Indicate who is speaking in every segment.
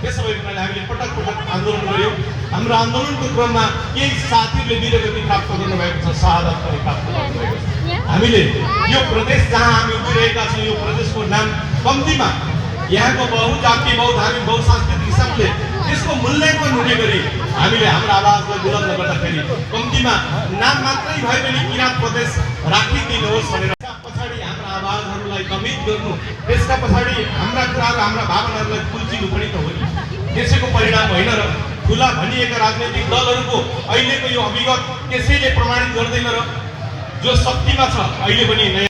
Speaker 1: त्यसो भएको हुनाले हामीले पटक पटक आन्दोलन गर्यौं। हाम्रो आन्दोलनको क्रममा केही साथीहरूले वीरगति प्राप्त गर्नुभएको छ, शहादत पनि प्राप्त गर्नुभएको छ। हामीले यो प्रदेश जहाँ हामी उभिरहेका छौँ, यो प्रदेशको नाम कम्तीमा यहाँको बहुजातीय बहुधार्मिक बहुसांस्कृतिक हिसाबले यसको मूल्याङ्कन हुने गरी हामीले हाम्रो आवाजलाई बुलन्द गर्दाखेरि कम्तीमा नाम मात्रै भए पनि किराँत प्रदेश राखिदिनुहोस् भनेर पछाडि हाम्रा आवाजहरूलाई दमित गर्नु, त्यसका पछाडि हाम्रा कुराहरू हाम्रा भावनाहरूलाई कुल्चिनु पनि त हो नि। त्यसैको परिणाम होइन र ठुला भनिएका राजनैतिक दलहरूको अहिलेको यो अभिगत त्यसैले प्रमाणित गर्दैन र जो शक्तिमा छ अहिले पनि नयाँ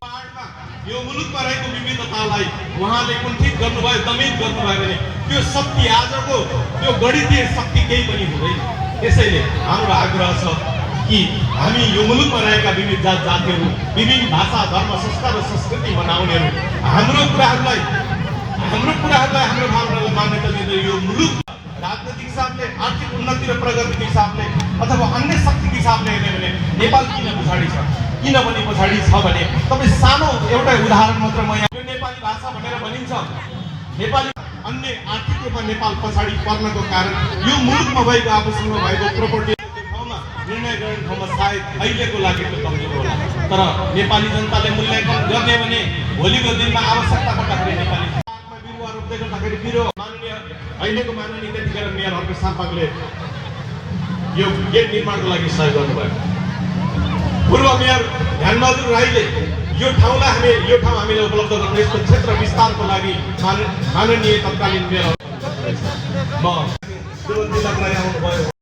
Speaker 1: यो मुलुकमा रहेको विविधतालाई उहाँले कुण्ठित गर्नुभयो, दमित गर्नुभयो भने त्यो शक्ति आजको त्यो गणितीय शक्ति केही पनि हुँदैन। त्यसैले हाम्रो आग्रह छ कि हामी यो मुलुकमा रहेका विविध जात जातिहरू, विभिन्न भाषा धर्म संस्कार र संस्कृति मनाउनेहरू हाम्रो कुराहरूलाई हाम्रो भावनालाई मान्यता दिँदै यो मुलुक राजनीतिक हिसाबले, आर्थिक उन्नति र प्रगतिको हिसाबले अथवा अन्य शक्तिको हिसाबले हेर्ने भने नेपाल किन पछाडि छ? किन पनि पछाडि छ भने तपाईँ सानो एउटा उदाहरण मात्र म यहाँ, यो नेपाली भाषा भनेर भनिन्छ, नेपाली अन्य आर्थिक रूपमा नेपाल पछाडि पर्नको कारण यो मुलुकमा भएको आफूसँग भएको प्रोपर्टी ठाउँमा निर्णय गर्ने ठाउँमा सायद अहिलेको लागि त्यो कमजोर होला। तर नेपाली जनताले मूल्याङ्कन गर्ने भने भोलिको दिनमा आवश्यकता पर्दाखेरि नेपाली बिरुवा रोप्दै गर्दाखेरि अहिलेको माननीय त्यतिखेर मेयर हर्क साम्पाङले यो गेट निर्माणको लागि सहयोग गर्नुभयो। पूर्व मेयर ध्यानबहादुर राईले यो ठाउँ हामीले उपलब्ध गर्नु, यसको क्षेत्र विस्तारको लागि माननीय तत्कालीन मेयर म जिल्लाको लागि आउनुभयो।